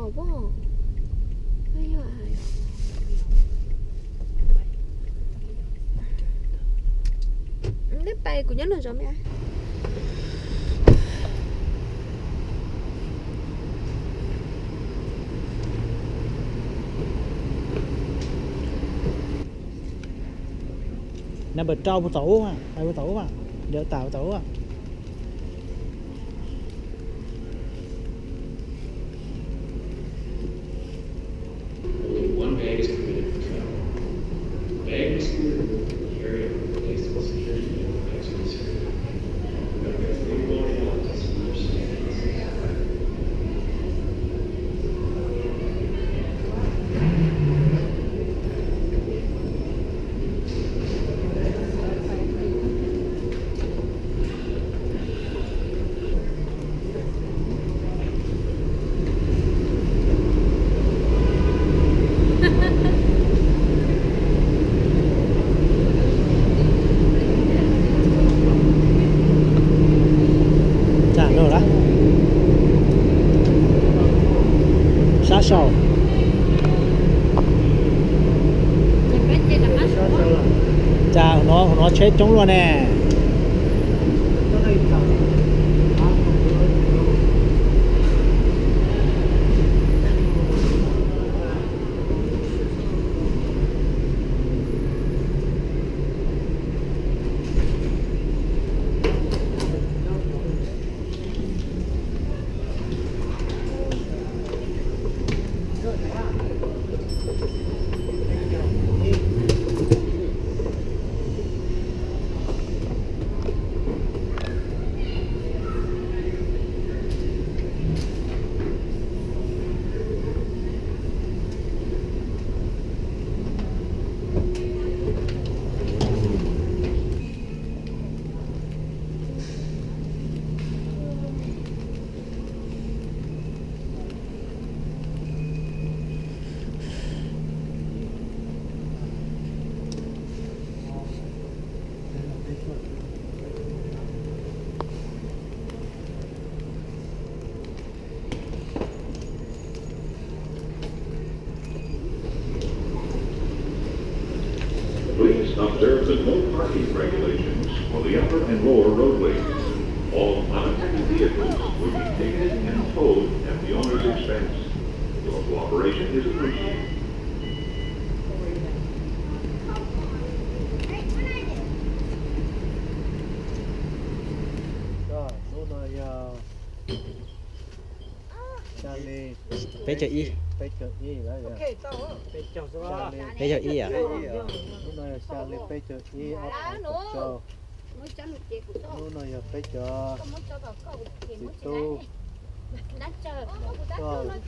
Neb pais kuv nyob nram zos me. Number rau puas tau ub, pais puas tau ub, ncaws tas puas tau ub. Only one bag is permitted for travel. The bag must be removed from the area where placed in security or exit security. Remember, food quality laws must be understood. Sab saum. Cas hauv no, hauv no tsheb coob luaj ne. Please observe the no parking regulations for the upper and lower roadways. All unattended vehicles will be ticketed and towed at the owner's expense. Your cooperation is appreciated. Hnub no yog xya hli peb caug ib, peb caug ib, peb caug ib, hnub no yog xya hli peb caug ib ob phav kaum rau. Hnub no yog peb cov txiv tub, Nom Koj,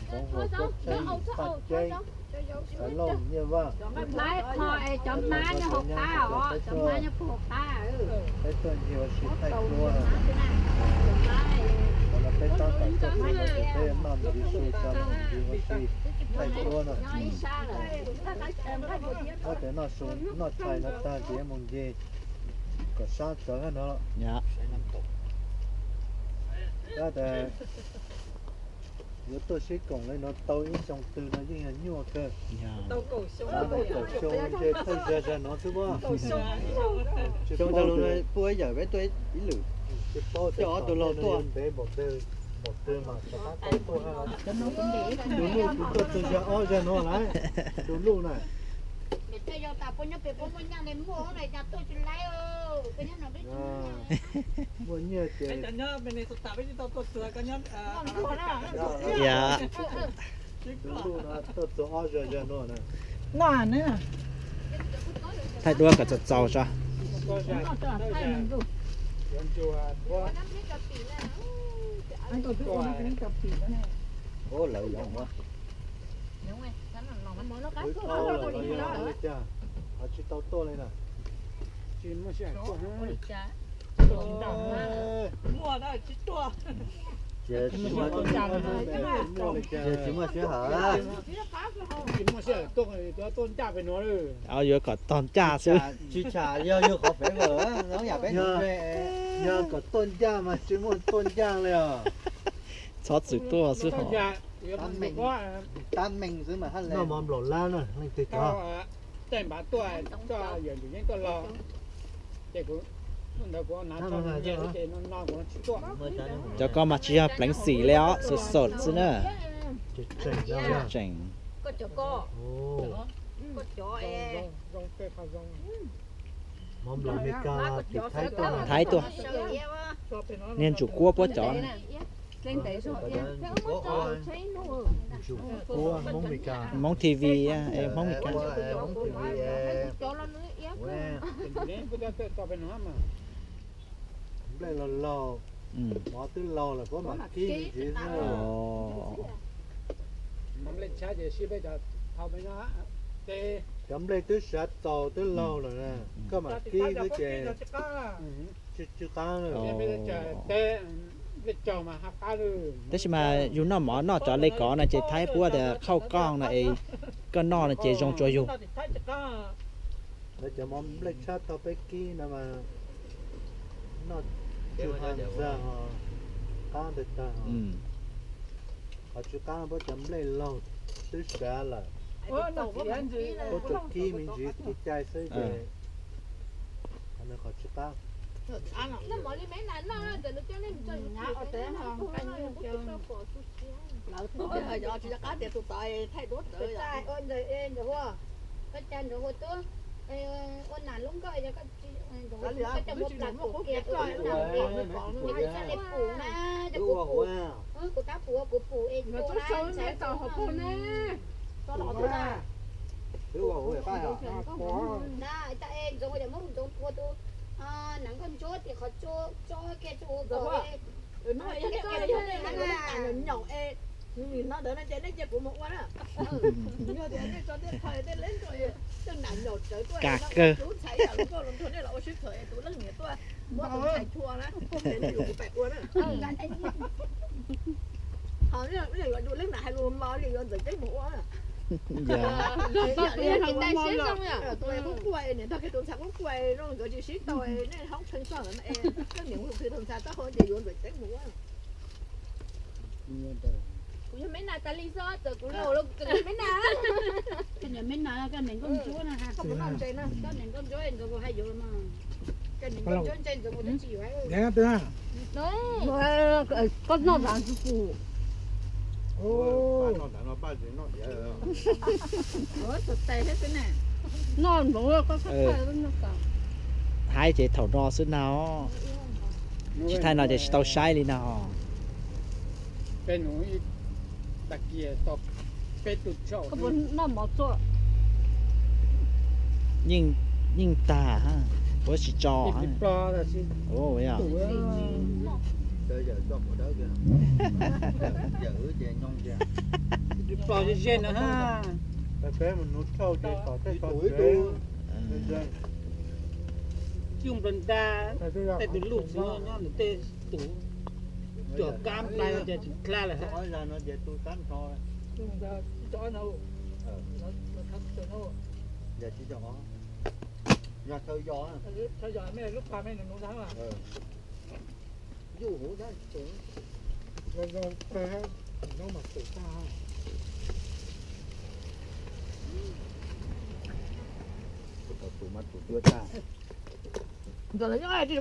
Txoov Huas, Koob Tsheej, Thaj Ceeb, Xaiv Lauj, Nyiaj Vaj, cov hmab nyob hauv qab os, cov hmab nyob puag hauv qab. Peb tuaj ncig ua si thaij duab, qhov no peb tab tom tuaj txog no ces peb noj ntxiv su tso mus ncig ua si thaij duab no. Tab tes noj su noj tshais no tag ces mus ncig kom sab tsawv no. Tab tes yuav tuaj sib koom li no tau ib xyoo twg no yeej yog nyuaj kawg. Tau kaum xyoo ntshe thawj zag zag no xwb mas. Xyoo zag lus no puag ib yawm peb tuaj ib lwm, coj ob tug laug tuaj. Ntev npaum twg mas rov qab tau tuaj. Du lug kuv tuaj txog zag ob zag no lawm. Du lug na. Muaj nyiaj ces du lug no tuaj txog ob zag zag no na. Thaij duab kom txaus txaus tso. Tsis tau tuaj li na. Ces tsis muaj sij hawm. Yuav kom tog ncaj xwb. Tsis tsham yog yug qhov fev vawm, yog kom tuaj ncaj mas tsis muaj tuaj ncaj li os. Txhob txwm tuaj xwb hos. Tab meeg xwb mas hab le. Noj mov nplaum lab na leej twg cov. Tej npav tuaj, coj yawm ntxwv yeeb tuaj los, ces kuv ntawd kuv na tso ces no no kuv tsis tuaj. Cov ko mas tsis yog pleev xim li os, sov sov xwb na. Tseem. Mov nplaum Amelikas, tim Thaib tuaj. Niag Ntsuj Kuab puab cov. Hmoob T V, Hmoob Amelikas. Nplej laug laug, mov twb laug lawm puab mam kib me ntsis xwb. Cov nplej twb siav txaus twb laug lawm na, koj mam kib xwb ces tsis qab. Tab sis mas yus noj mov noj cov le kov no ces Thaib puab tias khauj koj no es koj noj no ces zoo tsuas yus. Lawv cov mov nplej tshab tau peb kib no mas noj tsis tag, qab ntawd tag. Qhov tsis qab puab cov nplej laug twb siav lawm, puab tsuas kib me ntsis kev cai xwb ces qhov tsis qab. Koj cas nrog hu tub, ua nas lub nkoj, koj coj muab plam kuv kiag, es kuv coj li pum na, kuv pum, kuv tab pum, kuv pum es tua na, ntxhais pum na. Na, ib tag es Ntxoov, ua cas muab Ntxoov tua tus nas nkauj ntsuab tim qhov tso kiag tso ua kom. Nyob no ntawd no ces nej cia kuv mus ua na. Yog tias nej tso tej qho tej leb nrog tej nas nyaum tsawv tuaj, lub ntxhais yam nkauj los nrog nej los ua sib khawm es tus leej niam tuaj muab tus ntxhais chua na, kuv pais ua na. Ho nej yuav du leej nam hais lus mos li yuav Ntxawm Ceeb mus ua na. Tus qub quaj es niam nrog kiag tus ntxhais qub quaj zoo nkawd tsis sib tau, nej hoob pheej txog ntawd es leej niam mus khwv tus ntxhais taub hau ces yuav Ntxawm Ceeb mus ua. Kuv yog Meb Nas tas li xwb, txawm kuv laus los kuv tseem yog Meb Nas. Koj niam Meb Nas, koj niam nkauj ntsuab na, koj niam nkauj ntsuab Ntxoov Vaus hais yuav no. Koj niam nkauj ntsuab ntse Ntxoov Vaus twb tsis yuav. Koj noj nrad tus pum. Noj npaum koj txhob thaij. Thaij ces thaum no xwb na. Tsis thaij no ces tsis tau saib li no. Koj puas noj mov txua? Yeej tag, puab tsis tso. Peb mus nuv thauj ces tom tej tog. Cub nplua ntab, tej tus luj txiv nyob nyob nws tej tus cuam kab nplai no ces tsis dlha lawm. Ntxawm, nyob tsis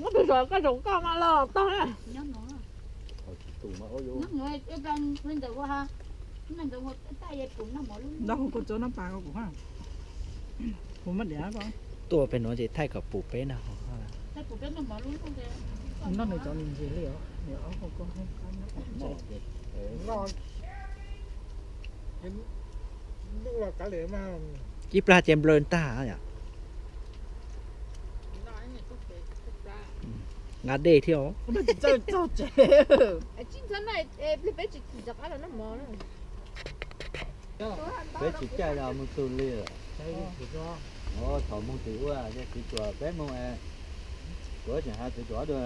muab tus zos koj zaum koj mas los tog na. Nrog hu kua txob noj pas kuv, kuv muab diav ko. Tuaj pem nuav ces thaij kom pum peb na. Noj nws cov me ntsis li os. Ib plag ces nplua tag yom. Nqa dej thiab os. Peb tsis caij los moog txug li lawm. Thaum moog tsis ua, txiv tsuas peb moog, kuv tseem has txiv tsuas dua,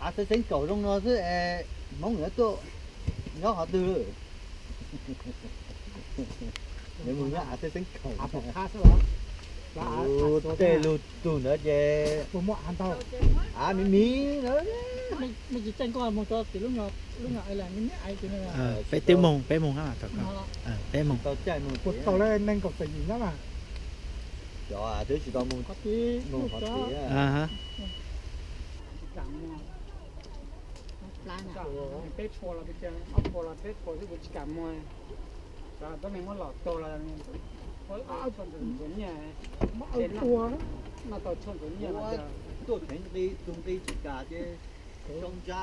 av xeeb kaum zoo no xwb es Hmoob yuav tuaj nyob qhov twg? Nws mus nyob av xeeb kaum. Tej lug tug ntawd ces av miv miv ntawd. Nej tsis caij nkoj mus rau tim lub nyuag, lub nyuag island me me ais ces, peb twb moog, peb moog hab, peb moog. Kuv tau lawm nees nkaum tawm yim nyob mas. Cov twb tsis tau moog qhov tid. Peb phua los, ob phua los peb phua xwb kuv tsis kam muag. Cov tuab neeg muab lom tuag los, tshuaj ntxuav nyiaj, noj tau tshuaj ntxuav nyiaj los. Tuaj kheev nqi, tus nqi tsis kam ces zoo ntsa.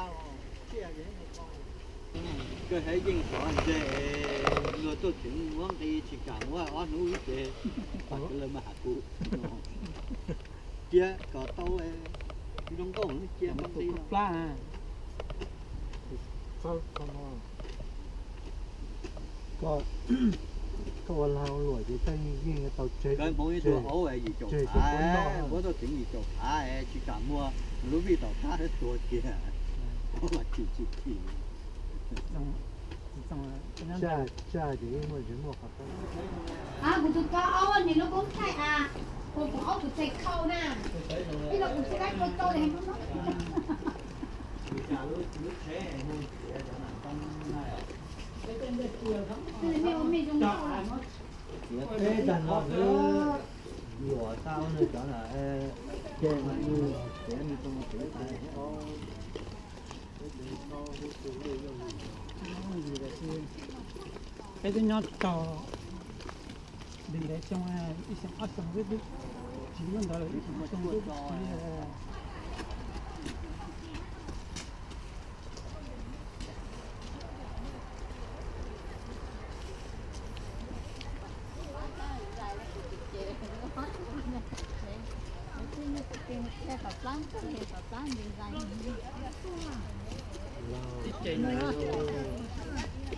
Kawg heev yeej xyov ntshe luag tuaj kheev muab nqi tsis kam muab ob hnub ces pom kawg lawv mas has kuv. Cia kom tau zoo nkauj cia nqi plab. Koj ua lag ua luam ces koj yeej tau tseg, tseg tau yim caum phav, muab tuaj kheev yim caum phav tsis kam muag, lub vij tom qab tuag kiag. Tsaj ces yeej muaj, tsis muaj qhov. Kuv tus ko ob niag lub koob thaij as, kuv kuv ob kuv txhais khau na, ib los kuv tsis laib kua tau li. Peb tag no xwb, yuav tau nws cov na, ces nws tiav nws tus mus txiv tas. Peb twb nyob tau ntev ntev xyoo, ib xyoo ob xyoo xwb twb tsis lub ntawd, ib xyoo ob xyoo twb tsis.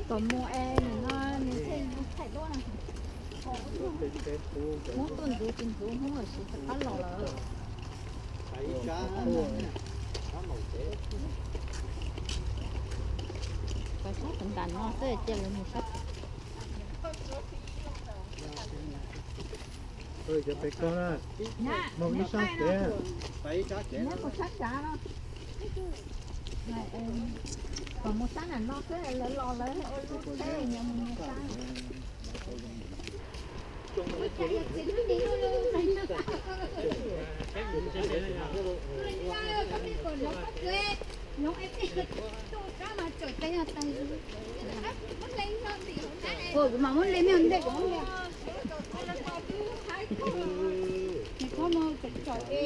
Tom mus es nim no nws thiaj thaij duab na. Hmoob tuaj ntxuv tsis ntxuv, Hmoob lawm siv rov qab los lawm. Kov sab tam ntam no xwb cia lawv mus sab. Cov pem ko na, mus ib sab kev. Mus sab tsav no. Kom mus sab nram no xwb lawv los lawv ua lub tsheb mus sab. Kuv mam muab le me ntej kuv muab le. Ces koj mus tseem tsom e.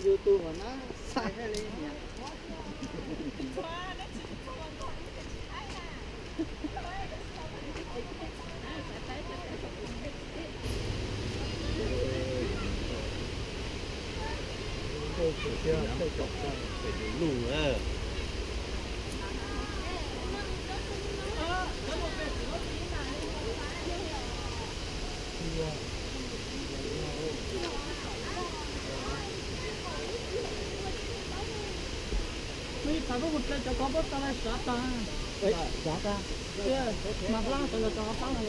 Yus tus mas nab xais li niam. Lug. Ib thaum koj mus ple cov ko puab tau lawv sav tas. Sav tas. Mas hlab tau los rau hauv plab no.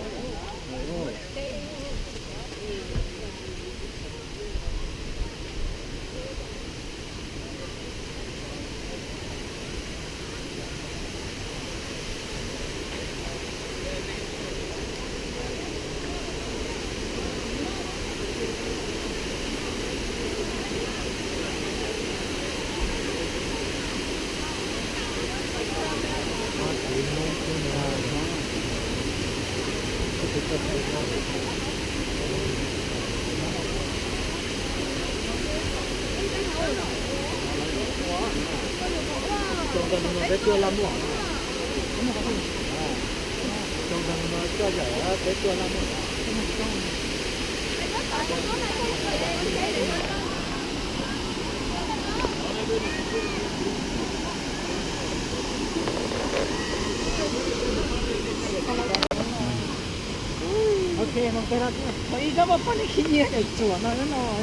Tau ntawm no peb tuaj laj muaj. Tau ntawm no coj yam peb tuaj laj muaj.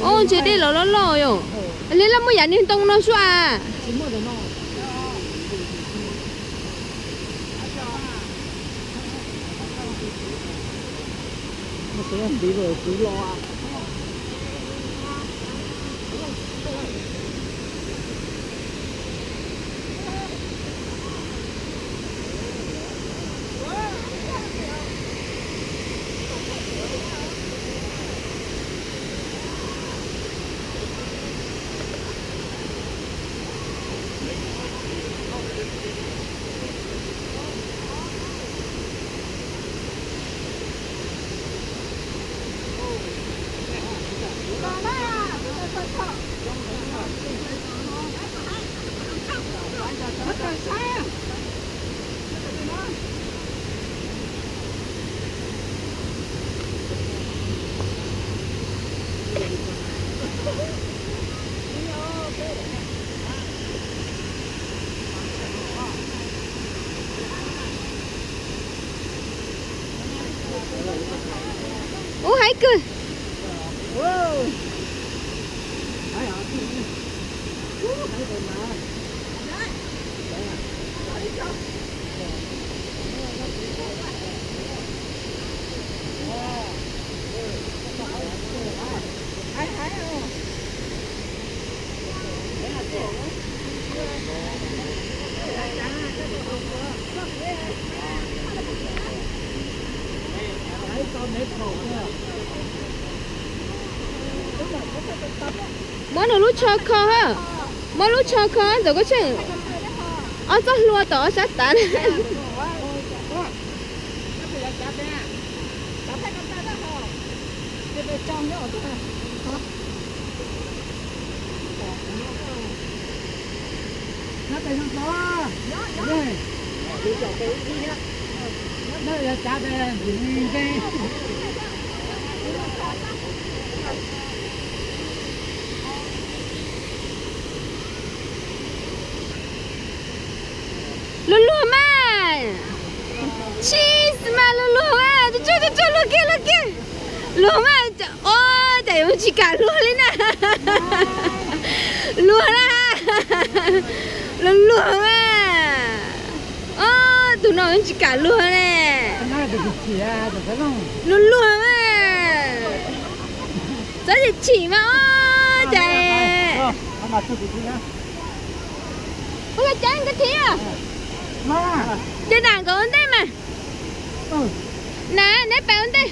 Ub, ntshe dej los loj loj yom. Li laj muaj yav niag ntoo no sua. Ub, haib kawg. Muab nws lub tsho kho, muab lub tsho kho ntxawm koj tseem. Ob txoj hlua tom ob sab tav. Luag luag mas, tsis mas luag luag mas, tsuag tsuag tsuag, luag kiag luag kiag. Luag mas, o, cas yuav tsis kam luag li na. Luag na, luag luag mas. O, tus no tsis kam luag ne. Luag luag mas. Txhob chim chim mas, o, cas. Ua cas koj thiab? Ces dam nkawd ua ntej mas. Na, neb pais ua ntej.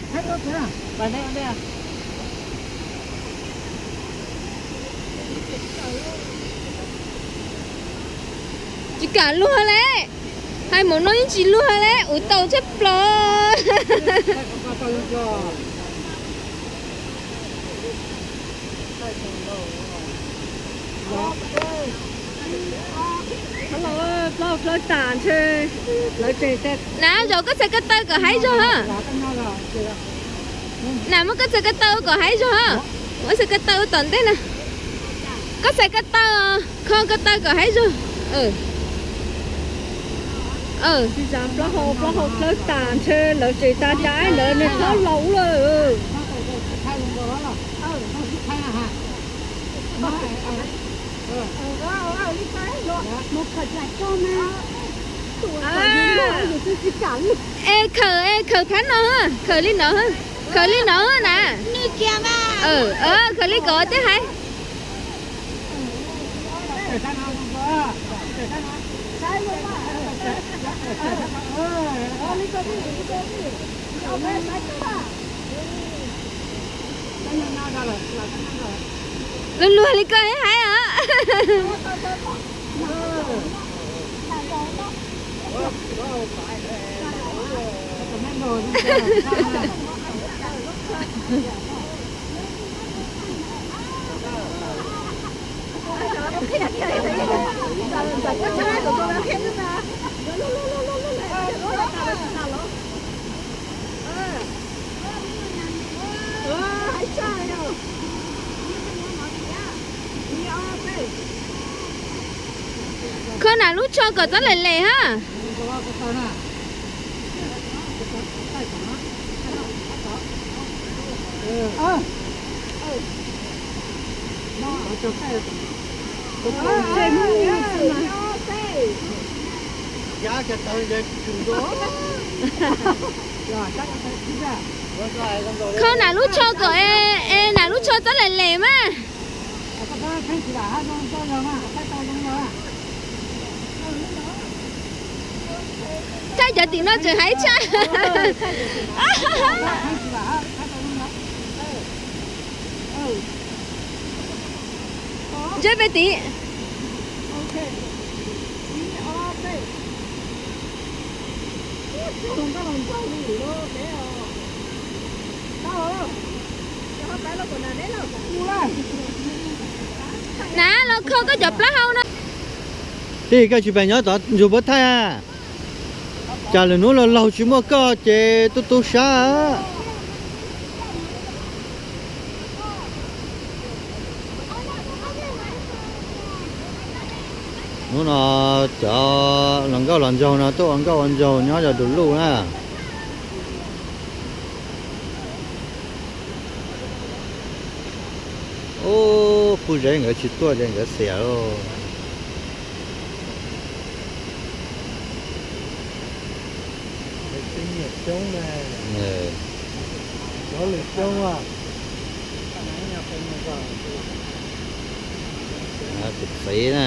Tsis kam luag le. Hais mus no yeej tsis luag le, ua tau tshaj plaws. Na, zaum koj txhais ko taw kom haib zog. Na, muab koj txhais ko taw kom haib zog. Muab txhais ko taw ua tom ntej na. Koj txhais ko taw, kho ko taw kom haib zog. Tsis tas plaub hau, plaub hau dawb tas ntshe lawv tsev tas cas lawv niag txhob laus lawm. Es khaws, es khaws phab no, khaws li no, khaws li no na. Khaws li kom tej haib. Luag luag li koj haib os. Kho nam lub tsho kom txhob lem lem hab. Kho nam lub tsho kom, e, nam lub tsho txhob lem lem mas. Thaij cov tim no tseem hais tshaj. Ntseb peb tim. Na los kho koj cov plaub hau no. Tig, koj tsis pes nyob tod ntsug puab thaij. Cas lwm hnub laug laug tsis muaj koj ces tub tub sab. Hnub no cov hluas nkauj hluas nraug no tuaj ua nkauj ua nraug nyob rau du luj na. Ub, kuv zeb nkawd tsis tuaj ces nkawd xiam lauj. Tus txiv na.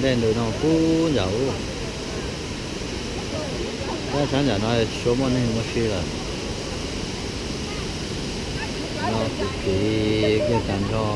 Dej ntws no kub ncaum ub. Tab sab nram no tsis muaj neeg muaj si lawm. No tiv tiv kiag tag nrho.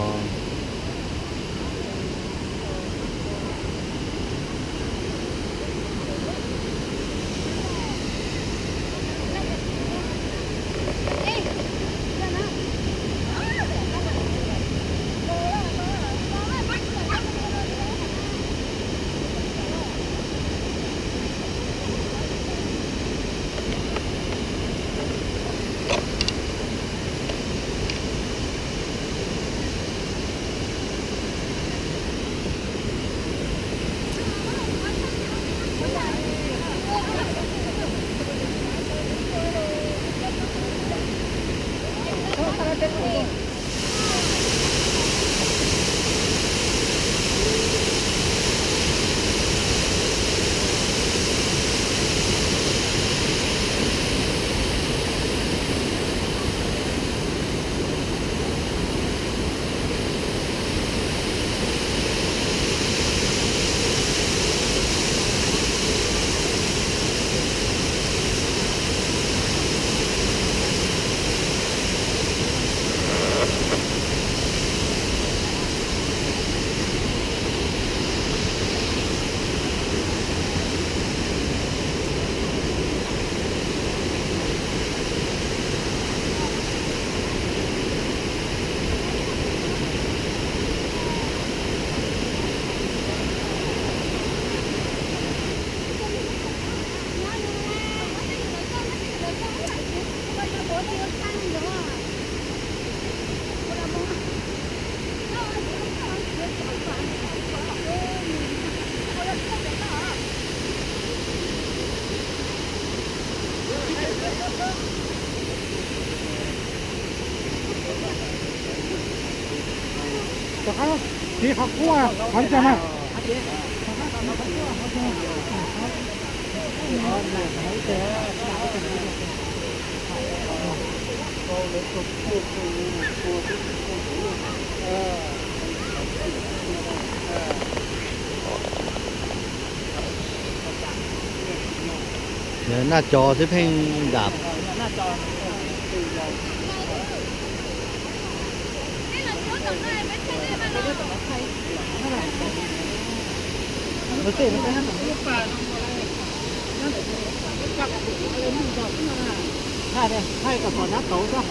Rov qab tiv qhov qub, qhov ntawd mas. Naj co xwb pheej dam. Thaij kom txog nab tauv xwb.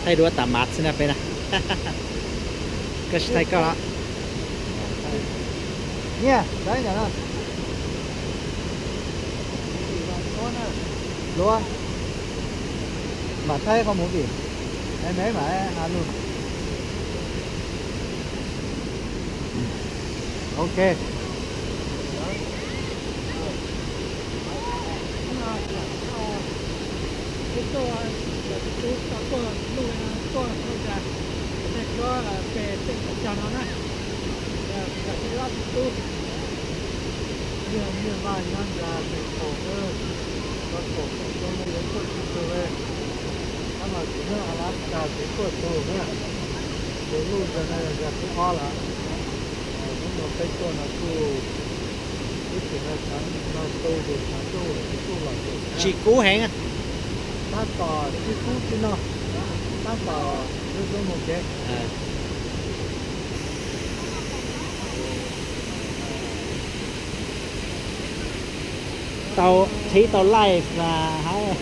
Thaij duab tas mav xwb na peb na. Koj tsis thaij koj los. Nyiaj, tsaib ntawm no. Luav, mam thaij qhov movie, es me mam has lug. Ok. Nyiaj nyiaj vaj nyob ntawd pem qaum, rau qaum qaum roob no yuav tuaj tsis tug li. Tab mas kuv nyob Alaska kuv tuaj tug na, ces luj zag no yog zag thib ob lawm. Hnub no peb tuaj no kuj ib txwm no tshav no tu ces tshav ntuj tsis tuaj los ces tsis kub heev, tab tom sib kub sib noj, tab tom zoo zoo mus kev. Tau, thaij tau live mas hais.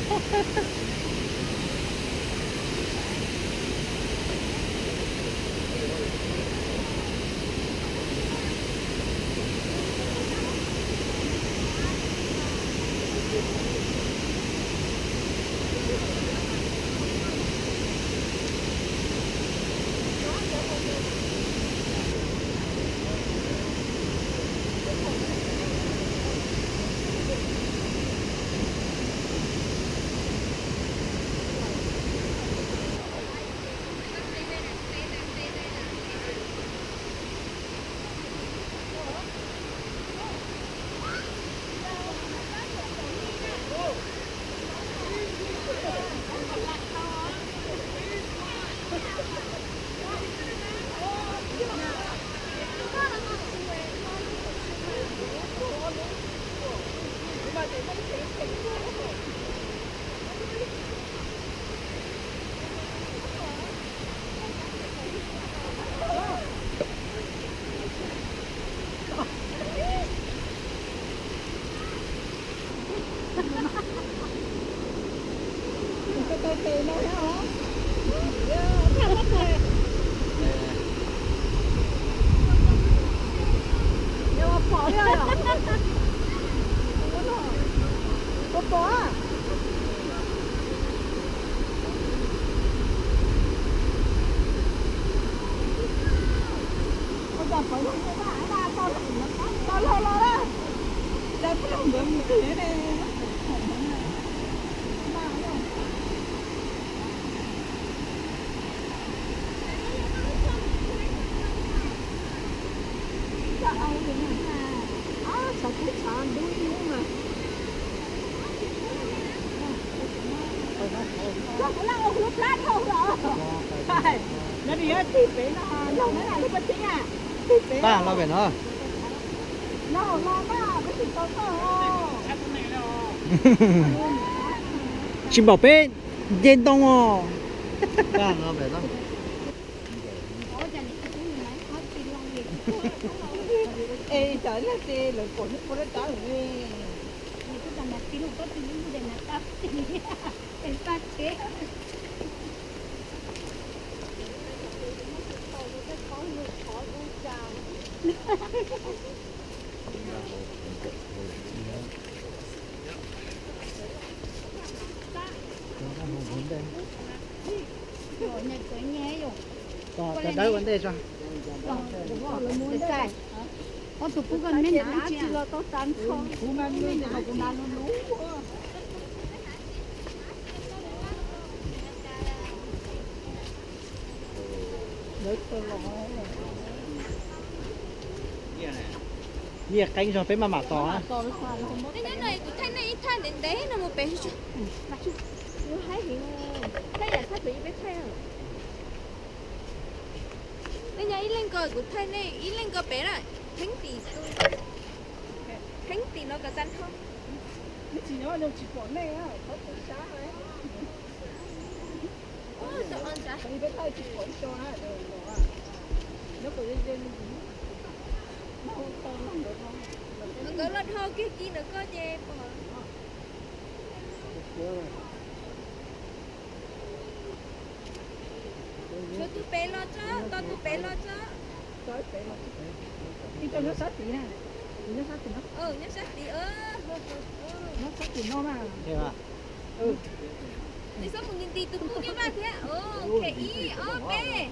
Tag los pem no. Tsis npaum peb nce ntoo os. Kaj no pem no. Es cov lawv ces lawv pom hnub ua dab dab lawm ne. Tos cov dawb ua ntej tso. Tus pub koj me na. Nyiaj qeeb zog peb maj mam tos. Nyob no kuv thaij nej ib thaj ntev ntev no mus pem. Nej nyob ib leeg ko kuv thaij nej ib leeg ko pem na. Pheeb tim, pheeb tim no kom tag nrho. Nkawd los dhau kiag ci ntawm koj ces pom. Tshuav tus pem los tso, tos tus pem los tso. Nyob sab tid. Nyob sab tid no mas. Nws xob mus nti nti tus pub nyob vaj thiab. Ib ob peb.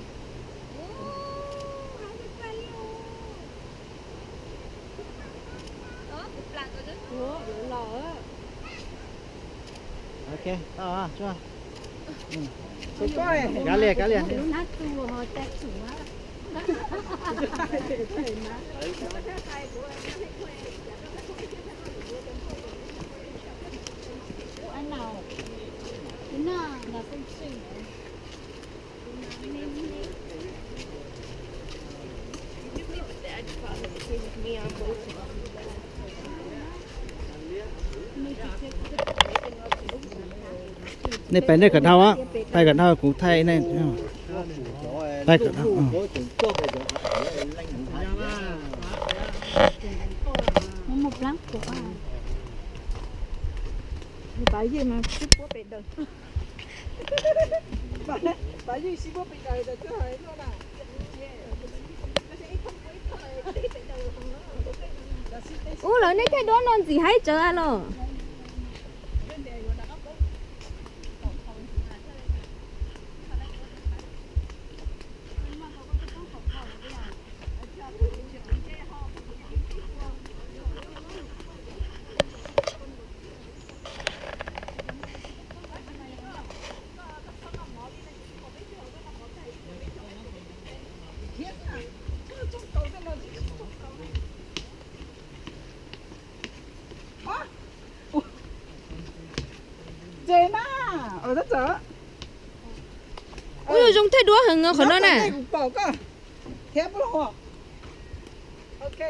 Kav liam, kav liam. Nej pais nej kom dhau, pais kom dhau kuv thaij nej. Pais kom dhau. Ub, lawv nej thaij duab no ntxim haib tsawv los. Ces na, tab txawm. Ub, zoo thaij duab heev qhov no na. Kuv pom koj thiab pub hos. Ok.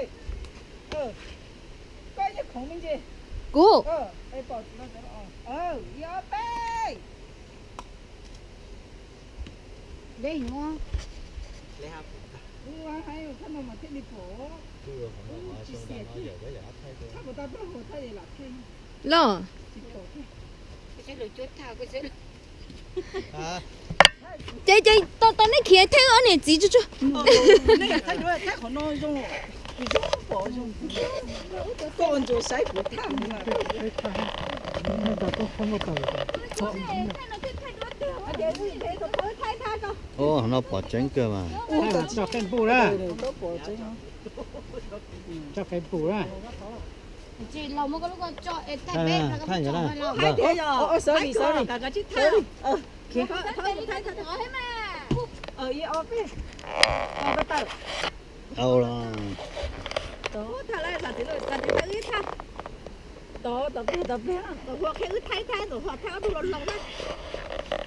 Koj yeej khoov me ntsis. Kuv. Ib ob peb. Los. Ces ces tau tau neb khiav thaij ob niam txiv tsuag tsuag. Ub, no pom tseeb kawg mas. Tso Facebook na. Tso Facebook na. Au los.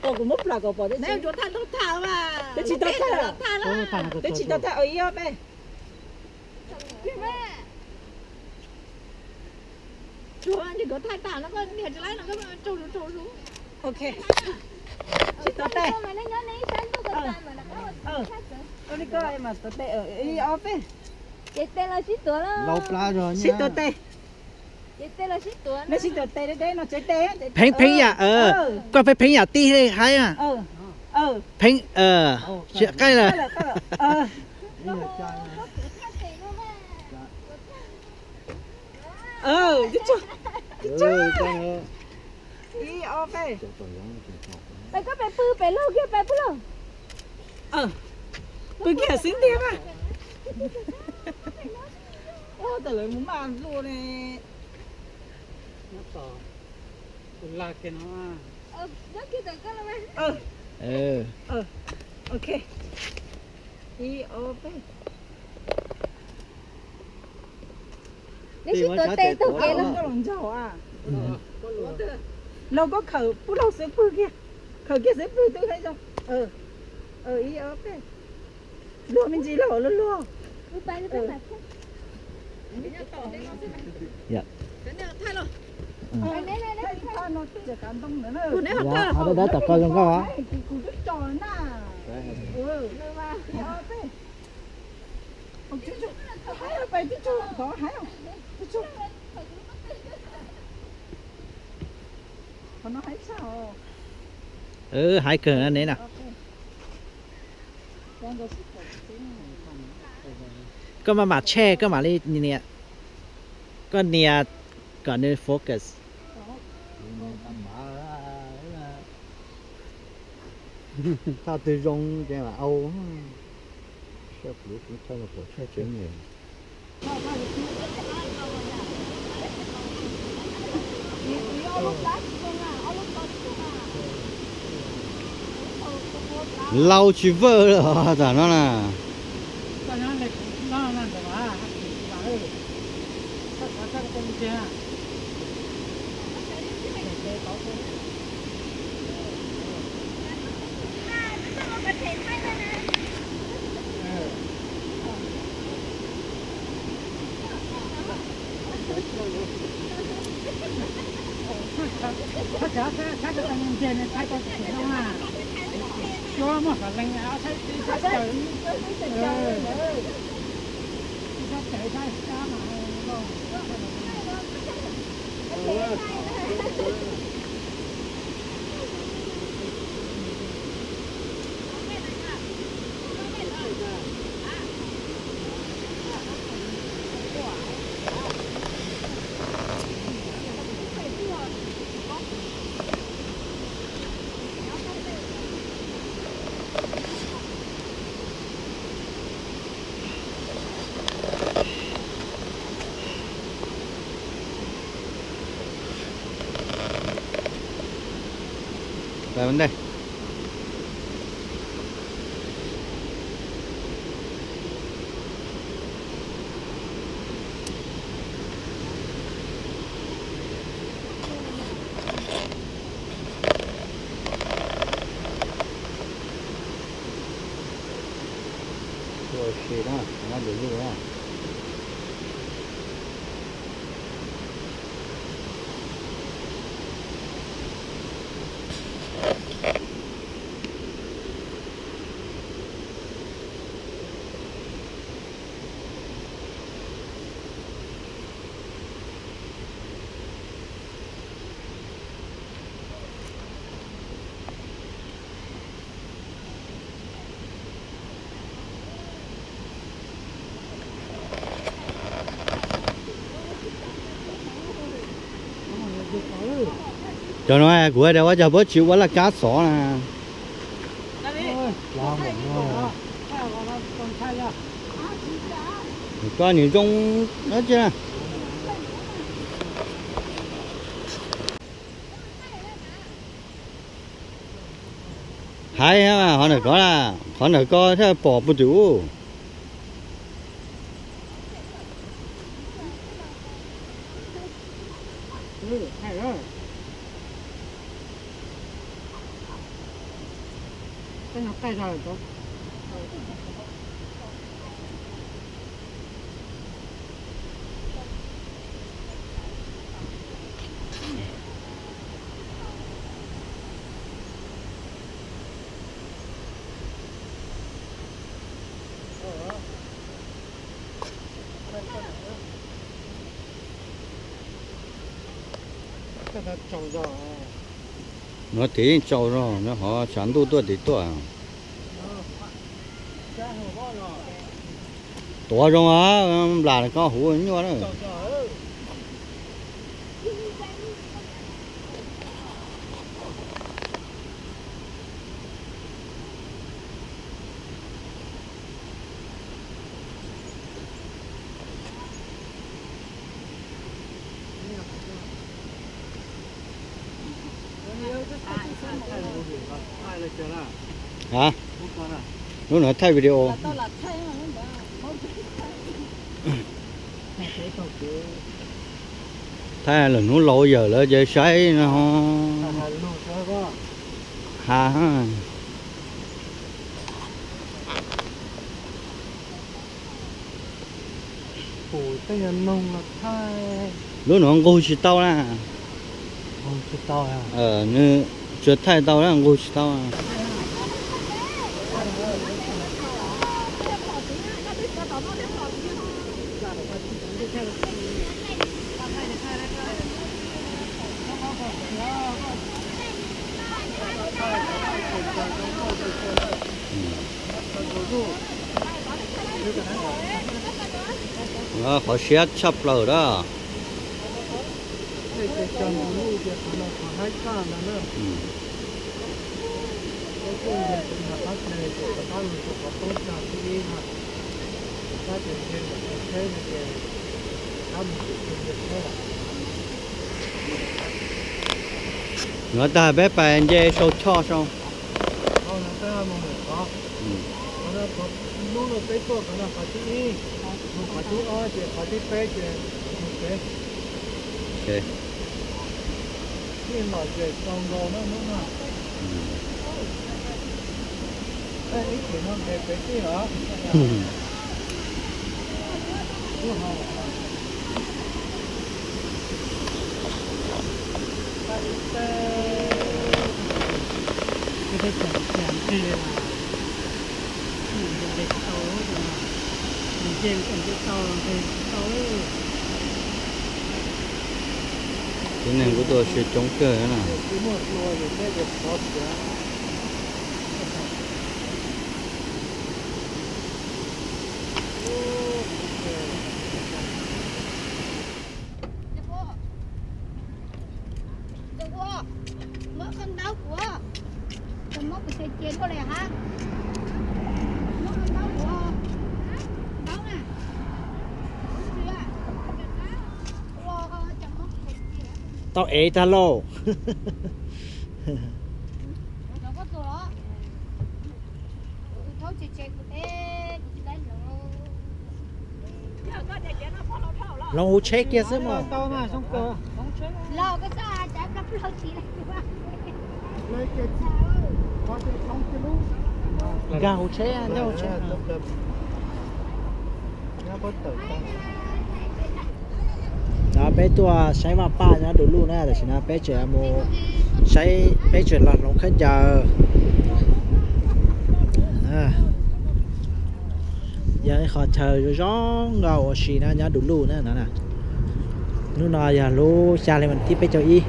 Kuv muab plam kom pom. Twb tsis tau thaij, twb tsis tau thaij, ib ob peb. Tsuav nkawd thaij tas no koj niag tsis laib no koj tsaug zog tsaug zog. Sib tuav tes. Ua li ko mas tuav tes, ib ob peb. Sib tuav tes. Nej sib tuav tes deb deb no tsev tes. Pheej pheej yam, koj pheej pheej yam tij li haib na. Pheej, tsis qaij lawm. Ib ob peb. Peb koj peb pw peb laug kiag peb pw laug. Pw kiag xwb ntiag mas. Ua tas lawv mus maj luaj ne. Nyob tos tus lag kiag no. Ok. Ib ob peb. Neb sib tuav tes taug kev los. Laug koj khawm pub laug xwb pwg kiag. Khawm kiag xwb pwg twb zoo. Ib ob peb. Luag me ntsis laug luag luag. Dawb dawb tom koj zoo nkauj. Haib kawg ne na. Koj maj mam tshem koj mam li nias, koj nias kom nws focus. Thaj twg zoo ces mam au. Saj pluv kuv thaj no pom tshaj tseeb li. Lau tsis vawj lawm tam no na. Ua si na, no lwm lub na. Cov no kuv hais tias ua cas puab tsis ua laj kab xov na. Koj nws zoo dab tsi na. Hais qhov ntawm ko, qhov ntawm ko thiaj pom puag tim ub. Nuav tim yeej tsaus zog, nws ho tshav ntuj tuaj tim tuaj. Tuav zoo, nplas koj huv nyuaj na. Hab, lub nuav thaij video. Thaij lwm hnub laus yawm lawv ces saib no. Has. Lub nuav nqug tsis tau na. Nws tsuas thaij tau na, nqug tsis tau. Qhov siab tshaj plaws na. Nuav tag peb pais nce sau choj sau. Tib neeg kuj tuaj ua si coob kawg na. Tau ev tag lauj. Hloov huv tsheb kiag xwb mog. Nkag huv tsheb, nkag huv tsheb. No peb tuaj saib vaj paj nyob Dulug na, tam sim no peb tseem mus saib, peb tseem los hloov khaub ncaws. Yog ib qhov chaw zoo zoo nkauj ua si na nyob Dulug na no. Hnub no yog lub xya hli vas thib peb caug ib.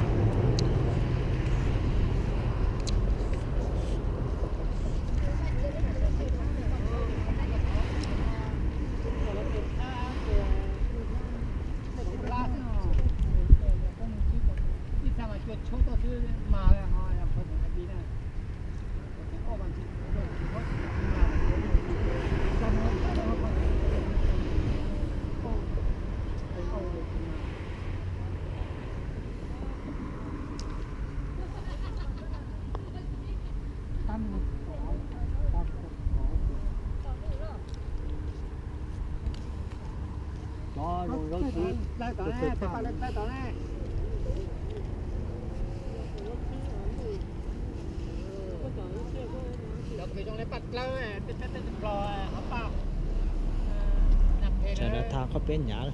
Sawv daws thaj koj peb nyav lawm.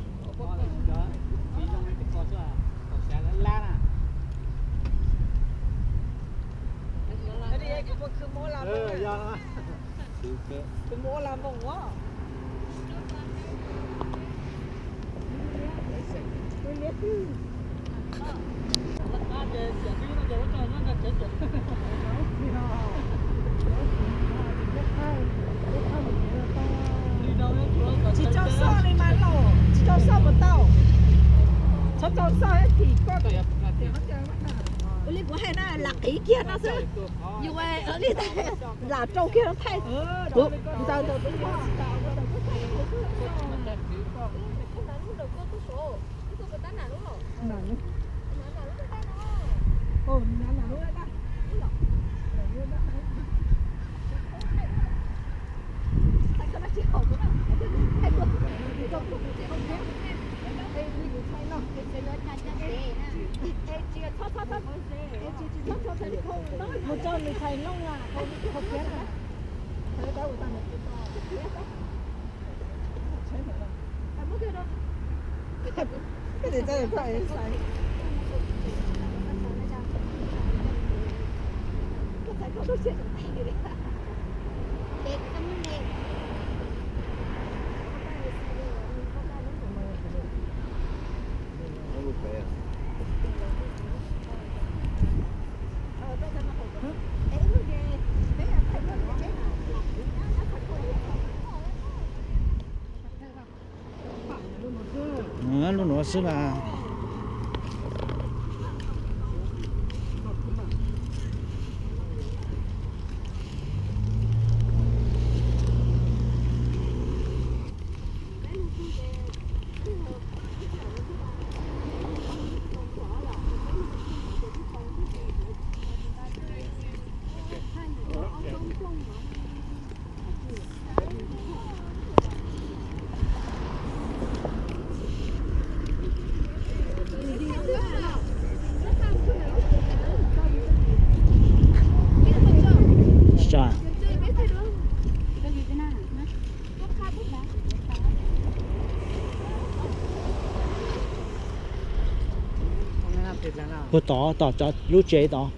Tsis tau xoj li mas laus, tsis tau xoj puas tau? Txhob tau xoj thiab phim koj. Ua li kuv hais na, lam qiv kiag no xwb. Yus li lam rau kiag no thaij. Kuv ntawd ntawm kuv tsis tau. Mus rau nws txhais looj na, txhais looj na. Lub nuav xwb mas. Puag tod, tom lub tsev tod.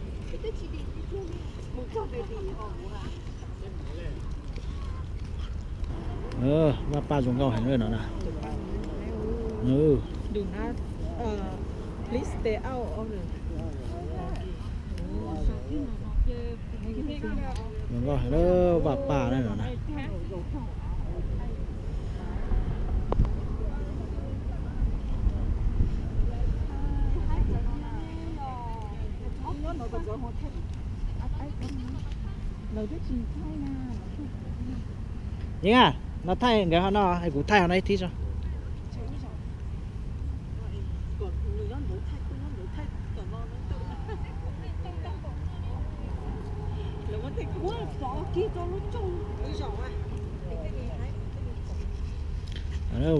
Vaj paj zoo nkauj heev no na. Zoo nkauj heev, vaj paj no na. Yeeb a, no thaij nkawd hov no, kuv thaij hov no ib thib tso.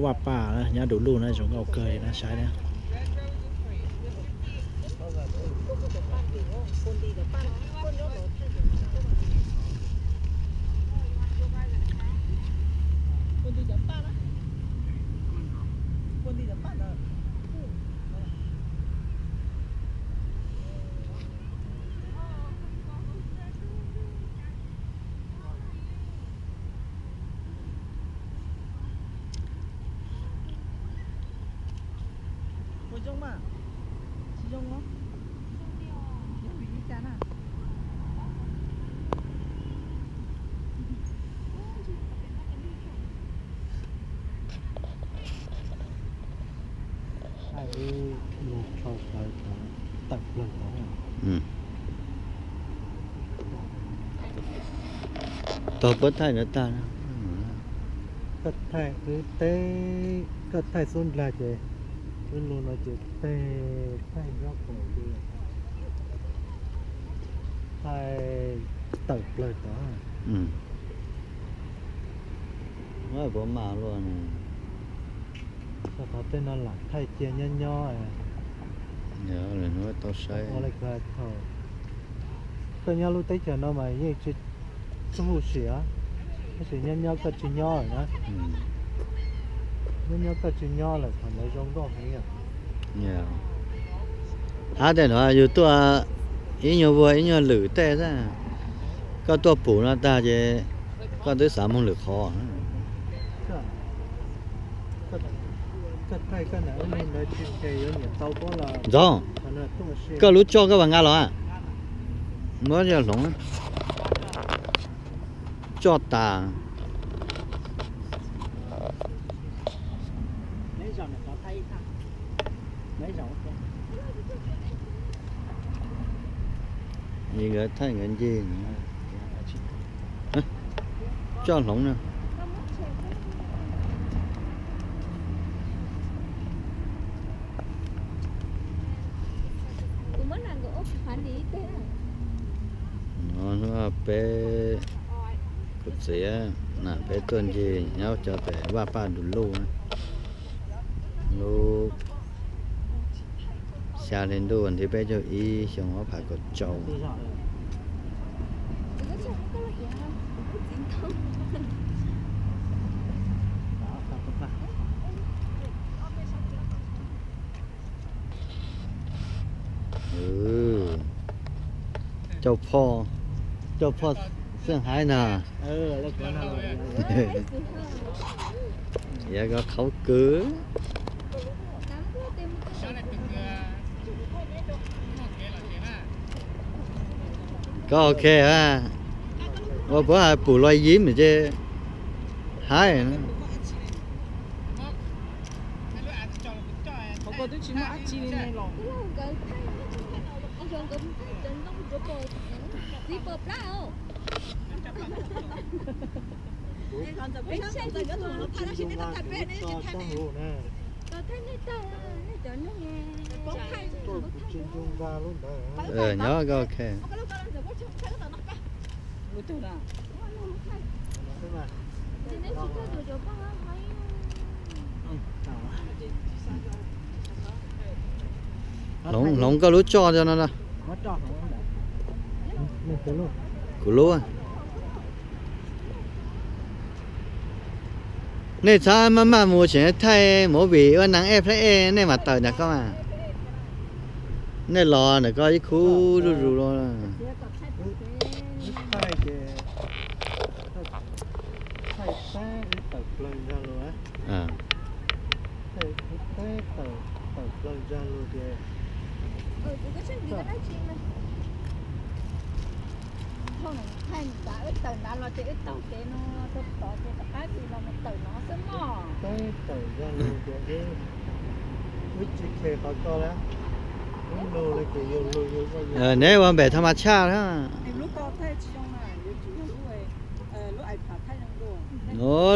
Vaj paj nyob du lug na, zoo nkauj kawg li na, saib na. Puas zoo mas? Tsis zoo os. Zoo vim li cas na? Thaij ib lub tsho sawv tod, tawm plaws tod. Tog puab thaij ntawd tag. Koj thaij wb teb, koj thaij xub ndlag ces wb lug no ces teg thaij nyob kaum li, thaij tawm plaws tod. Muab puas mas luaj. Koj thov tej no lam thaij cia nyob nyob. Tau saib. Ua li koj thaum koj nyob lub teb chaws no mas yeej tsis txhob huv si, tab sis nyob nyob koj tsis nyob lawm na. Nyob nyob koj tsis nyob lawm thaum ntawd zoo nkauj heev. Hab tej no yug tuaj ib nyuag vuag ib nyuag lwm tej xwb, koj tuaj pum no tag ces koj twb xav moog lwm qhov. Ntxov, koj lub tsoj koj vas nqa los a? Muab yog hloov, tsoj tas. Nkawd thaij nkawd nce, tsoj hloov na. Peb, kuv txiv na, peb tuaj ncig nyob cov pem vaj paj du luj na. Lub xya hli ntuj nthib peb caug ib xyoo ob phav kaum rau. Cauj phoj, cauj phoj xeej haib na. Yav ko qhauv kawg. Koj ok a? Ua puav hais pum los yim ces haib. Nyob koj ok. Hloov, hloov koj lub tsoj no. Kuv lub. Nej txhob maj maj mus tseem thaij movie ua neeg ej plaub ej nej mam tawm ntawm ko mas. Nej los ntawm ko ib khub zuj zus los. Neb ua npem thaj mas tshaj na.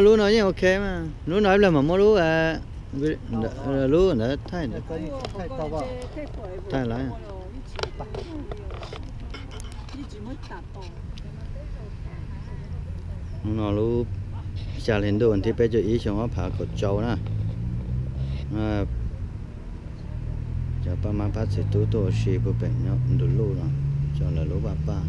Lub no yeej ok mas, lub no ib pliag mam muab lub, lub ntawd thaij, thaij lawm. Hnub no lub xya hli ntuj thib peb caug ib xyoo ob phav kaum rau na. Cov pab mab pab txiv tub tuaj ua si puag pem nyob ntu luj no, cov lawv lub vaj paj.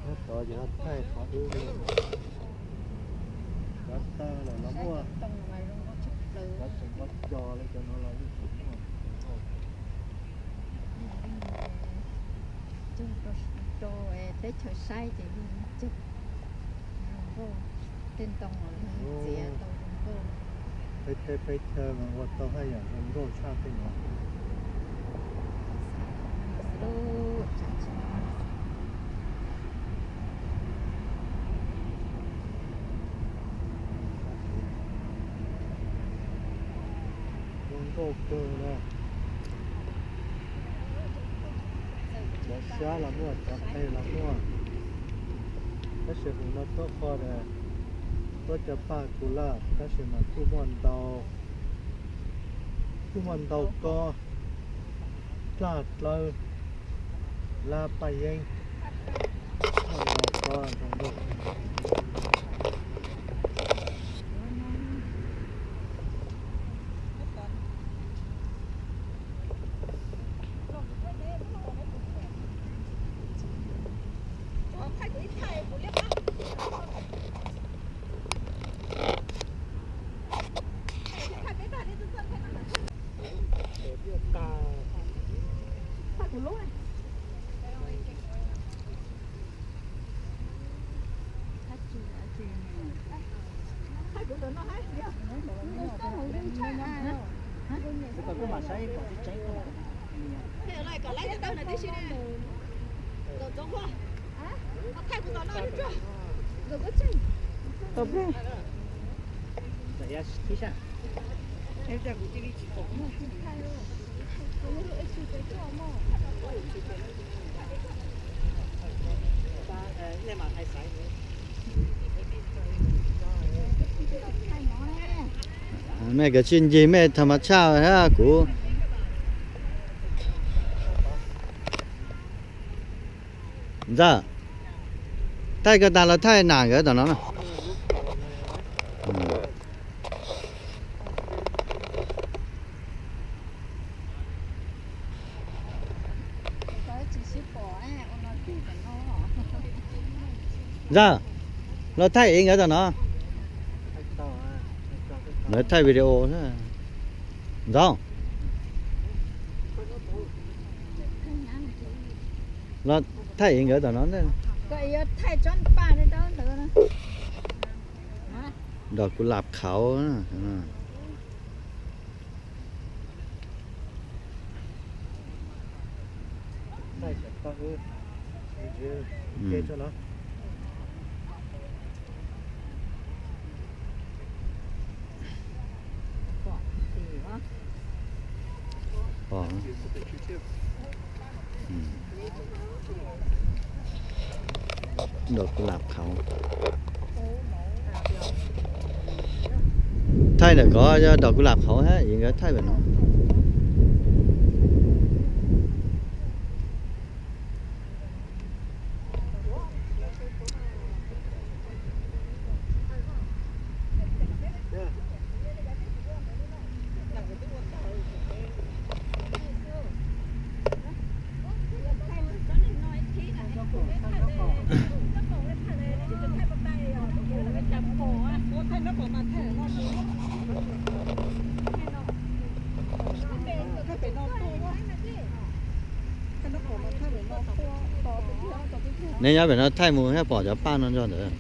Nyob tod ces ho thaij qhov wb cov tawg lawm los muaj, cov tseem ua cos li cov no los yeej tseem muaj. Rau teb chaws saib ces yeej cog zoo nkauj, tej ntoo los txiav tau zoo nkauj. Peb teb peb chaw mas ua tau haj yam zoo nkauj tshaj tej no. Zoo nkauj kawg na. Cov xyab los muaj, cov qe los muaj. Tab sis hauv no tuaj qhov tuaj cov paj kuv laj tab sis mas kuj muaj ntau, kuj muaj ntau kob, dlaj dlawb, lab paj yeeb, muaj ntau kob zoo nkauj. Mej kav tsij ncig mej tham mas tshaj kuv. Ntxawm, thaij koj tas los thaij nam nkawd tom no na. Ntxawm, los thaij ev nkawd tom no. Nkawd thaij video. Ntxawm, los thaij ev nkawd tom no. Dom kuv lam khauv. Dom kuv lam khauv. Thaij ntawm ko yog dom kuv lam khauv hab, nkawd thaij pem no. Neb nyob pem no thaij mus thiaj pom cov paj no ntog ntawd.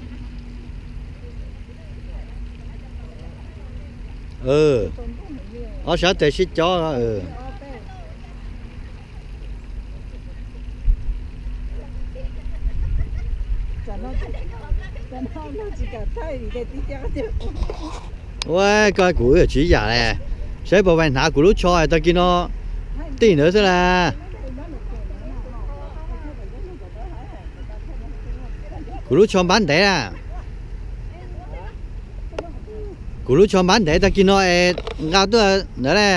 Ob sab tes sib cob. Ua koj kuv tsis yam le, saib puas pais hnav kuv lub tsho tag kis no tij ntawd xwb las. Kuv lub tsho npab ntev a. Kuv lub tsho npab ntev tag kis no es nqa tuaj ntawd ne.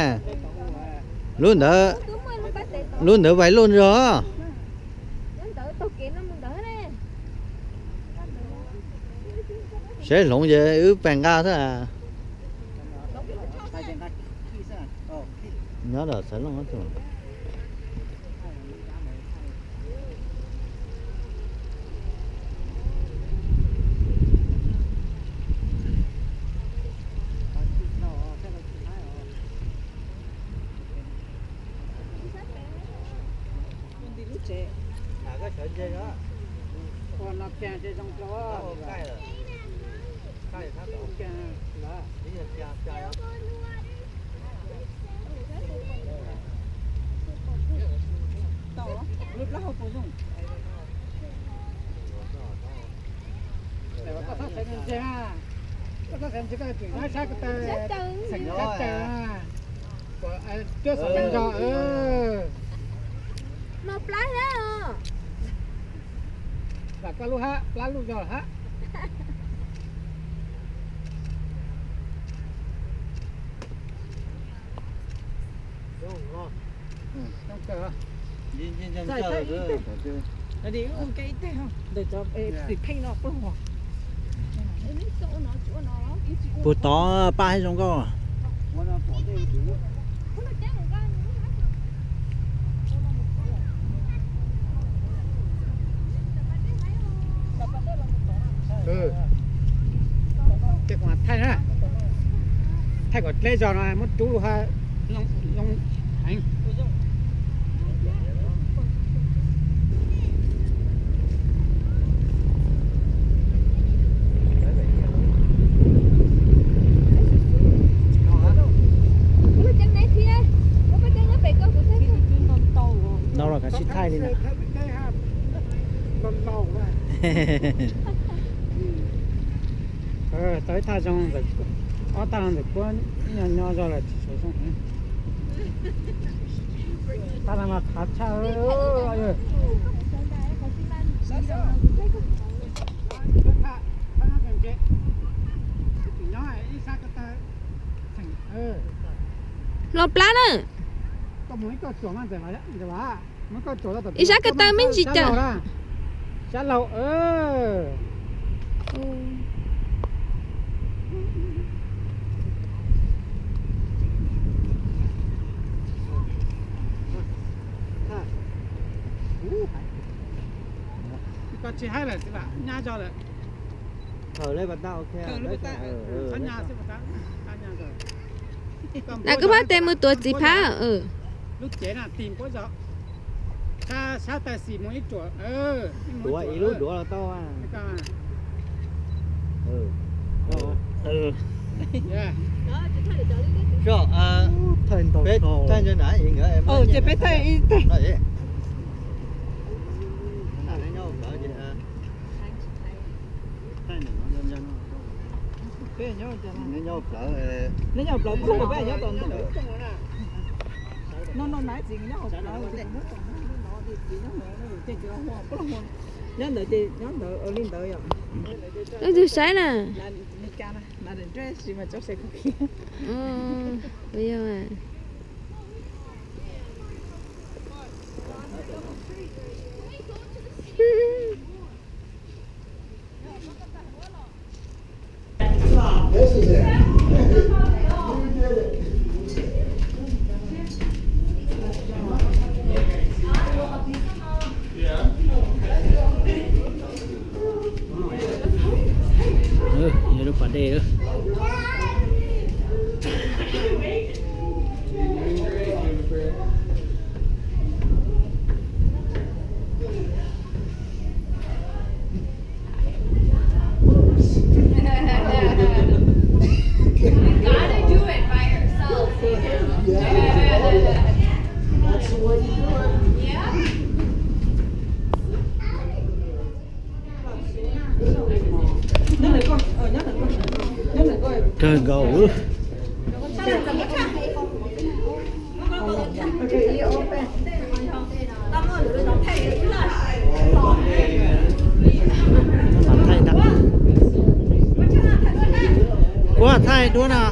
Lub ntawd, lub ntawd vais luj zog. Seb hloov ces wb pais nqa xwb. Nyob tom Xaiv Looj. Koj txhob xeev ntse, koj txhob xeev ntse, koj tsum nyob sab ko taw, xeem sab caws. Cuab xov tooj zog. No plab hab os. Vam koj lub hab, plab lub zog hab. Puag tod paj hab zoo nkauj. Ces kuv thaij na, thaij kom dleb zog no muab rub lub hab zoo heev. Ntau los kav tsij thaij li na. Tau ib thaj zoo, ob thaj no ntawm kuab ib nyuag nyob zog lawm tsis tshua zoo. Thaj no mas qhav tshaj. Hlob plab na. Ib sab ko taw me ntsis cawm. Sab laug. Koj tsis haib lawm, nyab zog lawm. Na koj pab tes mus tuav txiv phab. Lub cev na tig npuab zog, sab taw xis mus ib ruam, tuav ib lub duav los tau. Ces peb thaij ib teg. Neb nyob hauv plawv, peb nyob tom ntug. No no na, txiv nyob hauv plawv, nyob ntawd ces nyob ntawd, nyob ntawd li ntawd yom. Wb tug saib na. Li cas na, na daim dress mas tso se khuv khiv. Lub pas dej. You gotta do it by yourself. Yeah. That's the way you do it. Yeah. Kawg nkaus. Kuv thaij duab no.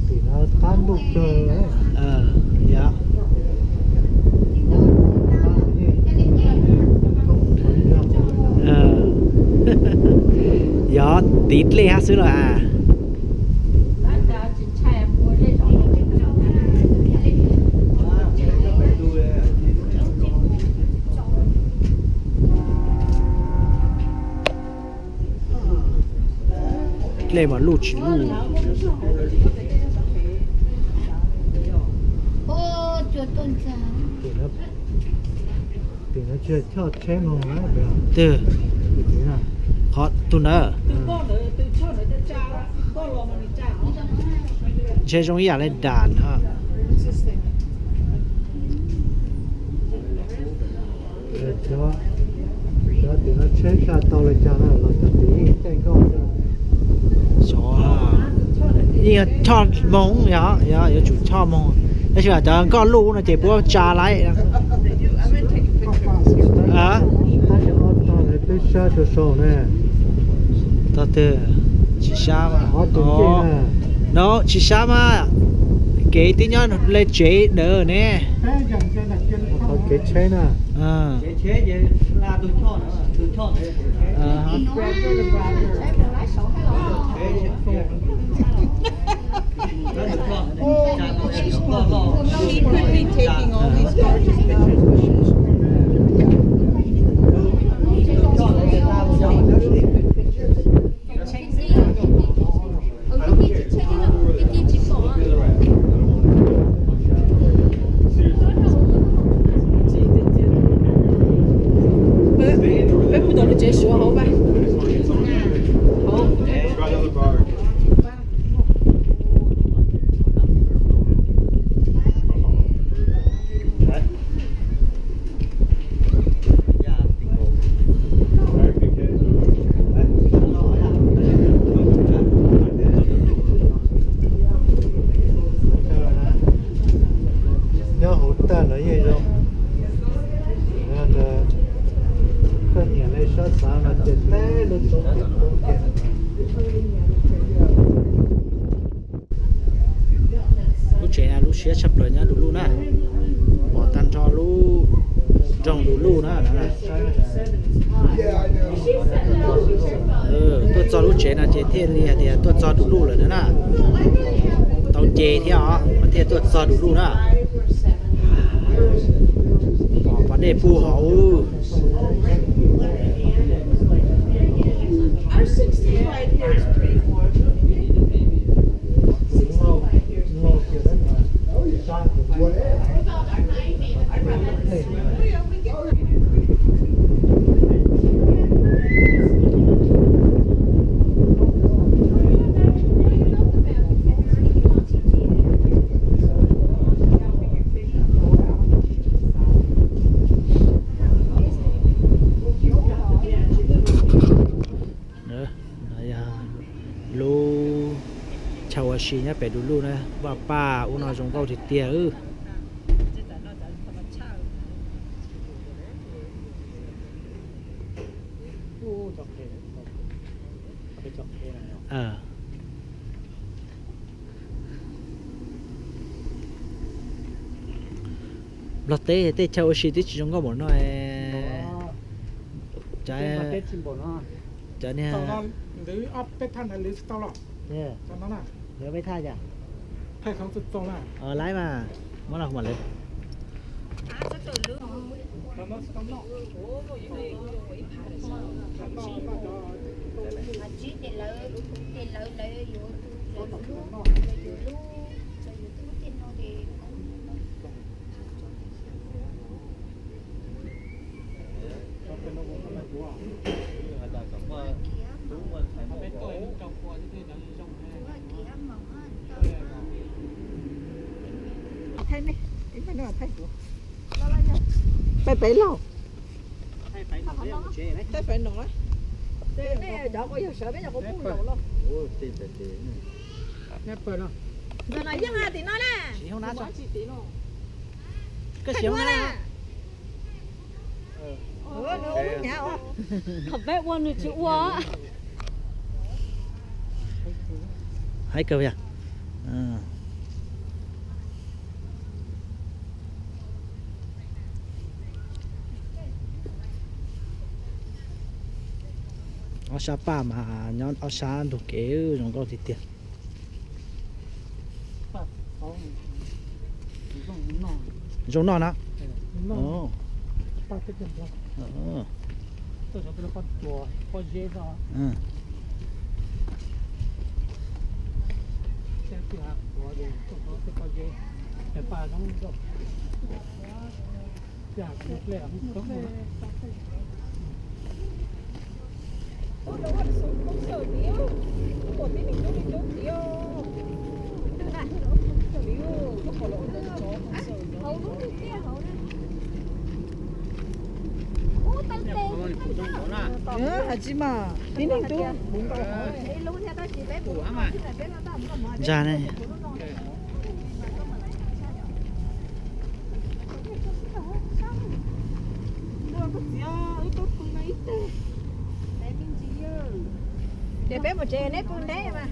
Tim no qab ntuj kawg. Yog tiv dlej hab xwb los as. Dlej mas luj tsis luj. Tim no tsis choj tsheb moog. Twg? Qhov tug ntawd. Ntshe zoo ib yam li das no. Cov tim no tsheb tsa tau li cas na, los cov tim yeej caij nkoj xwb. Xyov, yeej choj moog, yog, yog yuav tsum choj moog, tab sis cov nkoj luj no ces puab tsa laib. Tab sis ob tog ntawd twb sab tsuag saum na. Tog twg? Tsis sab mas. No tsis sab mas, kev twb nyob le tsev ntawd ne. Qhov kev tsheb na. She could be taking all these charges now. Peb mus tom lub tsev Suav hauv pab. Nyob hauv tag no yeej zoo. Koj nyiam li sab xav no ces teb lub toob teb poob kiag. Lub tsev no lub siab tshaj plaws nyob Du Luj na. Pom tag nrho lub nroog Du Luj na. Tuaj txog lub tsev no ces thiaj li hais tias tuaj txog Du Luj lawm na. Tau nce thiab os mas thiaj tuaj txog Du Luj na. Pom pas dej puag hauv. Lub chaw ua si nyob pem Du Luj na, vaj paj ub no zoo nkauj tiag tiag. Nplog teb tej chaw ua si twb tsis zoo nkauj npaum no. Cov, cov niag, peb thaj ntawd lwv tsis tau los. Lawv peb thaij cas? Laib mas, muab los kuv mam lawv. Thaij pem lauj. Thaij pem no. Cov kuv yog sawv peb cov kuv pug laus lauj. Ntawm no yeej tim no na. Koj siv na. Thaum peb ua nws tsis ua. Haib kawg yom. Ob sab paj mas nyob ob sab ntug kev zoo nkauj tiag tiag. Zoo noj na. Hais tsis mas tib neeg tub. Ntsa ne. Ces peb mus tsev neb pw neb mas.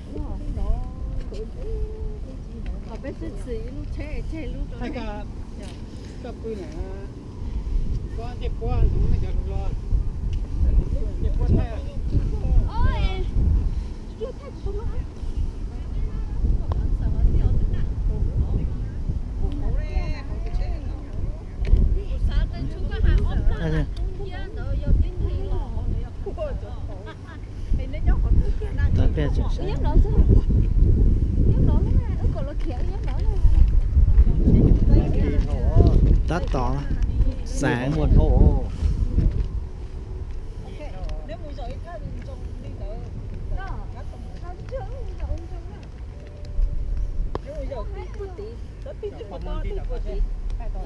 Kom peb xwb txwm ib lub tsheb tseg lub rau neb. Koj pw na, koj tej puab ntxoov nej cov hluas los, tej puab thaij. Tab tom xav muag dhau.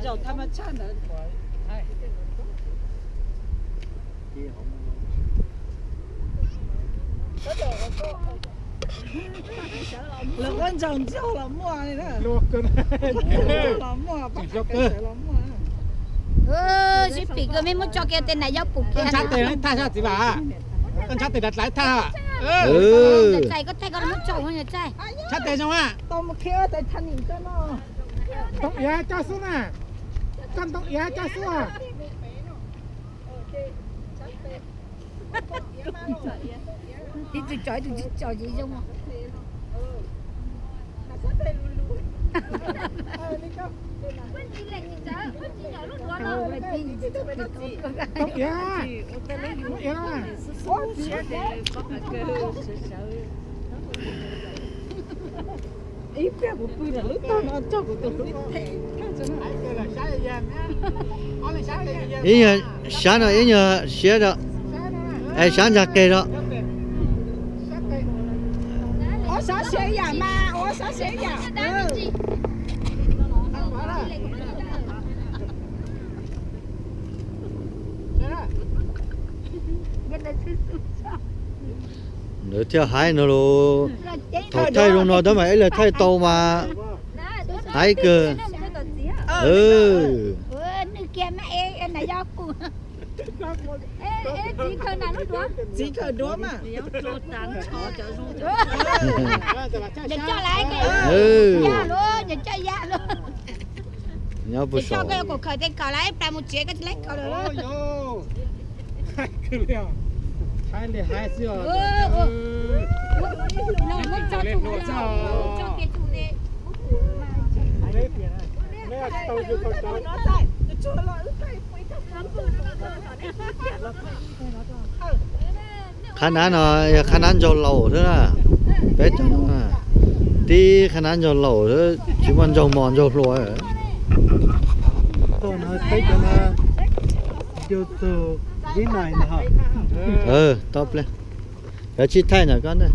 Zaum tha ma tshaj ntawd. Lawv ua ntsaum ntxiag los muaj li na. Los muaj, pab sawv los muaj. Sib pim kawg, mej muab tso kiag tes nas yau pum kiag. Koj ntshav tes thaj sab txiv vam, koj ntshav tes dav dlaiv thaj. Txais koj thaij koj muab tso ua txaij. Ntshav tes zoo a. Tau mus khiav tes thaj nim koj no. Ntoo iav coj xub na. Koj ntoo iav coj xub. Ib tug tso ib tug tsis tso ces zoo. Ntoo iav, ntoo iav. Ib pliag kuv pw ntawm lub tog no tso kuv tus hlub them. Ib nyuag siab no, ib nyuag siab rau, es siab ntsa qe rau. Ua siab ib yam mas, ua siab ib yam. Lawv thiaj hais no los. Thaum thaij zoo no tab mas ib leeg thaij tau mas hais kawg. Txiv khaws duab mas. Nyob puag saum. Koj yuav kom khaws tes khaws lawm, plas mus tsev koj tsis laib khaws lawm. Qhab nab no yog qhab nab ntsaug laus xwb na. Peb cov no tib qhab nab ntsaug laus xwb, tsis muaj ntsaug mos ntsaug hlua. Tau no, tau pliag. Cov tsib thaij ntawm koj ntag.